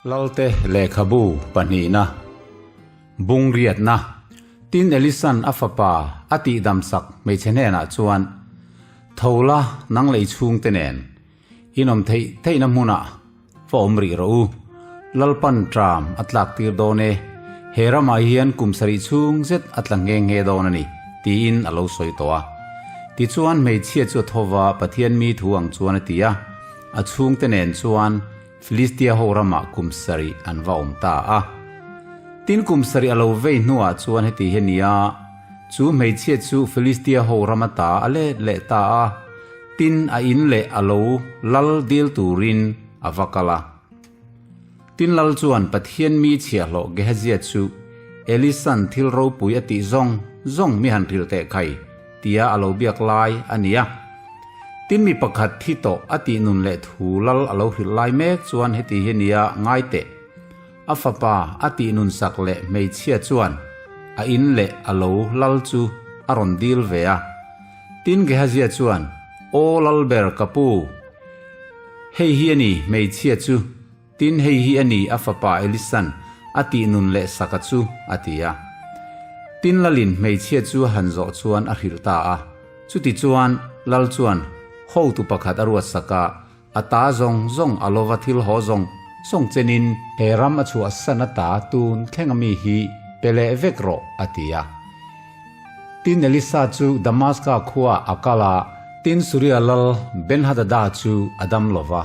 Lalte lehkhabu pahnihna bungriatna Tin Elisan a fapa a tihdamsak hmeichhe hnenah chuan, Tho la, nang lei chhungte nen in awm theih theihna hmunah va awm rih rawh u. Lalpan ṭam a tlak tir dawn e, he ramah hian kum sarih chhung zet a tla nghe nghe dawn a ni, tiin a lo sawi tawh a. Tichuan hmeichhia chu a tho va, Pathian mi thu ang chuan a ti a, a chhungte nen chuan Filistia ho ramah kum sarih an va awm ta a. Tin kum sarih a lo vei hnuah chuan heti hi a ni a, chu hmeichhia chu Filistia ho ram ata a let leh ta a, tin a in leh a lo lal dil turin a va kal a. Tin lal chuan Pathian mi chhiahhlawh Gehazia chu Elisan thil ropui a tih zawng zawng mi han hrilh teh khai tia a lo biak lai a ni a. Tin mi pakhat thi tawh a tih nun leh thu lal a lo hrilh lai mek chuan heti hi nia ngai teh. A fapa a tih nun sak leh hmeichhia chuan a in leh a lo lal chu a rawn dil ve a. Tin Gehazia chuan, Aw Lalber ka pu, hei hi a ni hmeichhia chu, tin hei hi a ni a fapa Elisan a tih nun leh saka chu, a ti a. Tin Lalin hmeichhia chu a han zawh chuan a hrilh ta a. Chutichuan Lal chuan hotu pakhat a ruatsak a, A ta zawng zawng a lova thil haw zawng zawng chenin he ram a chhuahsan a ta tun thleng ami hi pe leh vek rawh, a ti a. Tin Elisa chu Damaska khuaah a kal a, tin Suria lal Ben-hadada chu a dam lo va.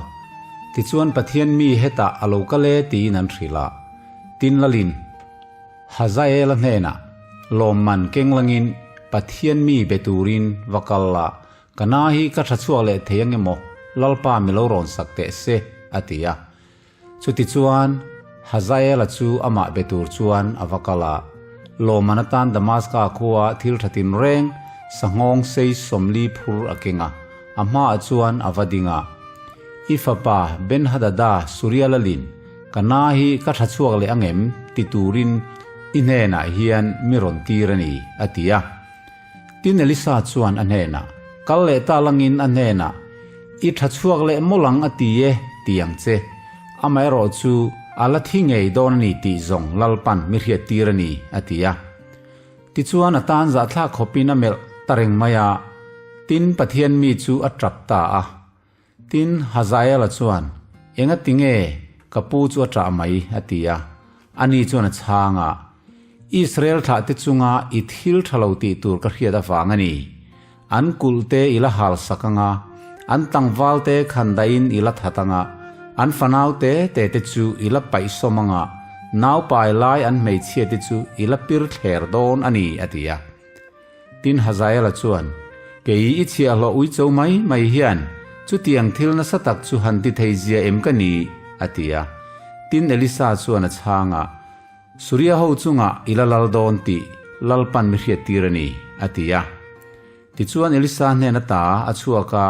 Tichuan Pathian mi hetah a lo kal e tiin an hrilh a. Tin lalin Hazaela hnenah lawmman keng langin Pathian mi be turin va kal la, Ka na hi ka tha chhuak leh thei ang emaw, Lalpa mi lo rawn sak teh se, a ti a. Chutichuan, Hazaela chu amah be tur chuan a va kal a. Lawmman atan Damaska khua thil tha tinreng sanghawng sei 40 phur a keng a, a hmaah chuan a va ding a. I fapa Ben-hadada Suria lalin, Ka na hi ka tha chhuak leh ang em? ti turin i hnenah hian mi rawn tir a ni, a ti a. Tin Elisa chuan a hnenah, Kal leh ta langin a hnenah, I tha chhuak leh mawlh ang a ti e, ti ang che. Amaherawh chu a la thi ngei dawn a ni tih zawng Lalpan mi hriat tir a ni, a ti a. Tichuan a tan zahthlak khawpin a melh ta reng mai a, tin Pathian mi chu a tap ta a. Tin, Hazaela chuan, Enga tinge ka pu chu a ṭah mai? a ti a. Ani chuan a chhang a, Israel thlahte chunga i thil ṭha lo tih tur ka hriat avang a ni. An kulhte i la hal sak ang a, an tlangvalte khandaiin i la that ang a, an fanau te te te chu i la paih sawm ang a, naupai lai an hmeichhiate chu i la pir thler dawn a ni, a ti a. Tin Hazaela chuan, Kei i chhiahhlawh uicho mai mai hian chutiang thil nasa tak chu han ti thei zia em ka ni? a ti a. Tin Elisa chuan a chhang a, Suria ho chungah i la lal dawn tih Lalpan mi hriattir a ni, a ti a. Tichuan Elisa hnen ata a chhuak a,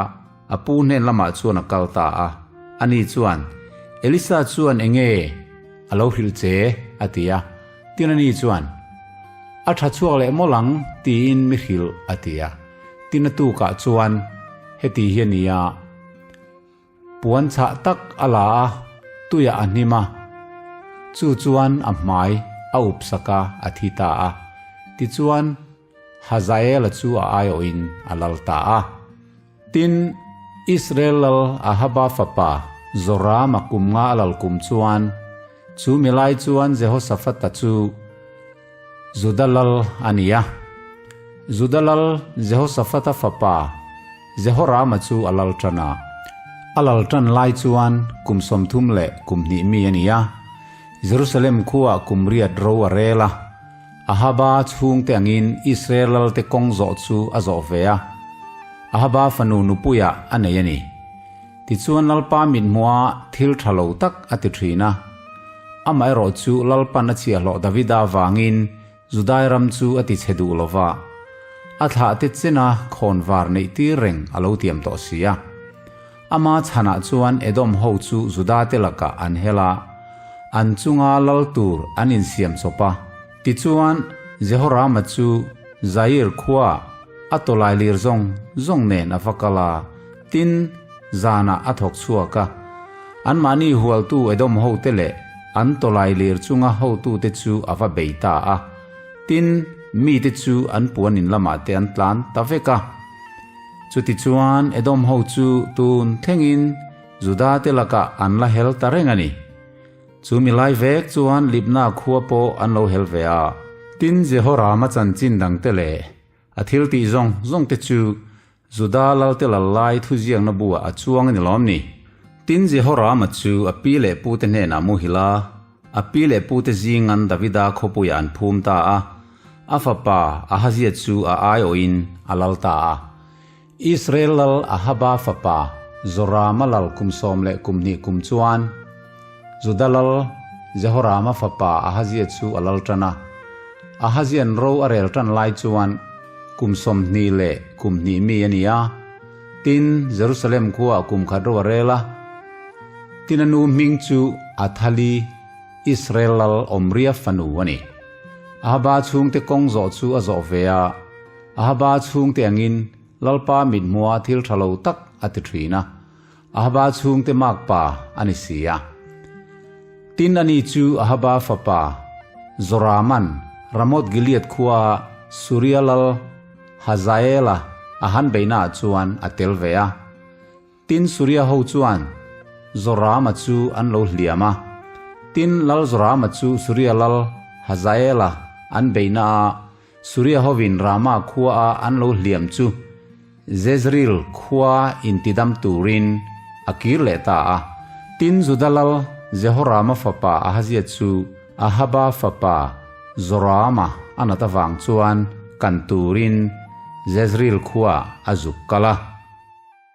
a pu hnen lamah chuan a kal ta a. Ani chuan, Elisa chuan enge a lo hrilh che? a ti a. Tin ani chuan, A tha chhuak leh mawlh ang, tiin mi hrilh, a ti a. Tin a tukah chuan, Heti hi a ni a, puan chhah tak a la a, tuiah a hnim a, chu chuan a hmai a up sak a, a thi ta a. Tichuan, Hazaela chu a aiawhin a lal ta a. Tin, Israel lal Ahaba fapa Zorama kum nga a lal kum chuan, chu mi lai chuan Jehoshaphat-a chu Juda lal a ni a. Juda lal Jehoshaphat-a fapa Jehorama chu a lal tan a. A lal tan lai chuan kum 30 leh kum hnih mi a ni a. Jerusalem khuaah kum riat ro a rel a. Ahaba chhungte angin Israel lalte kawng zawh chu a zawh ve a, Ahaba fanu nupuiah a nei a ni. Tichuan Lalpa mithmuha thil tha lo tak a ti thin a. Amaherawh chu Lalpan a chhiahhlawh Davida vangin Judai ram chu a ti chhe duh lo va, a thlahte chena khawnvar neih tir reng a lo tiam tawh si a. Ama chhanah chuan Edom ho chu Judate lakah an hel a, an chunga lal tur an insiam chawp a. Tichuan, Jehorama chu Jair khuaah a tawlai lir zawng zawng nen a va kal a, tin, zanah a thawk chhuak a. Anmahni hualtu Edom hote leh an tawlailir chunga hotute chu a va bei ta a. Tin, mite chu an puan in lamah te an tlan ta vek a. Chutichuan, Edom ho chu tun thlengin Juda te lakah an la hel ta reng a ni. Chu mi lai vek chuan Libna khua pawh an lo hel ve a. Tin, Jehorama chanchin dangte leh a thil tih zawng zawng te chu Juda lalte lal lai thuziakna buah a chuang a ni lawm ni? Tin, Jehorama chu a pi leh pute hnenah muhil a, a pi leh pute zingan Davida khawpuiah an phum ta a, a fapa Ahazia chu a aiawhin a lal ta a. Israel lal Ahaba fapa Jorama lal kum 12 kum chuan Juda lal Jehorama fapa Ahazia chu a lal tan a. Ahazia'n ro a rel tan lai chuan kum 22 mi a ni a. Tin, Jerusalem khuaah kum khat ro a rel a. Tin a nu hming chu Athali, Israel lal Omria fanu a ni. Ahaba chhungte kawng zawh chu a zawh ve a, Ahaba chhungte angin Lalpa mithmuha thil tha lo tak a ti thin a, Ahaba chhungte makpa a ni si a. Tin ani chu Ahaba fapa Zoraman Ramoth Gilead khuaa Suria lal Hazaela a han beihnaah chuan a tel ve a. Tin Suria ho chuan Zorama chu an lo hliam a. Tin lal Zorama chu Suria lal Hazaela an beihnaah Suria hovin Rama khuaa an lo hliam chu Jezreel khua intidam turin a kir leh ta a. Tin Juda lal Jehorama fapa Ahazia chu Ahaba fapa Jorama a nat avang chuan kan turin Jezreel khua a zuk kal a.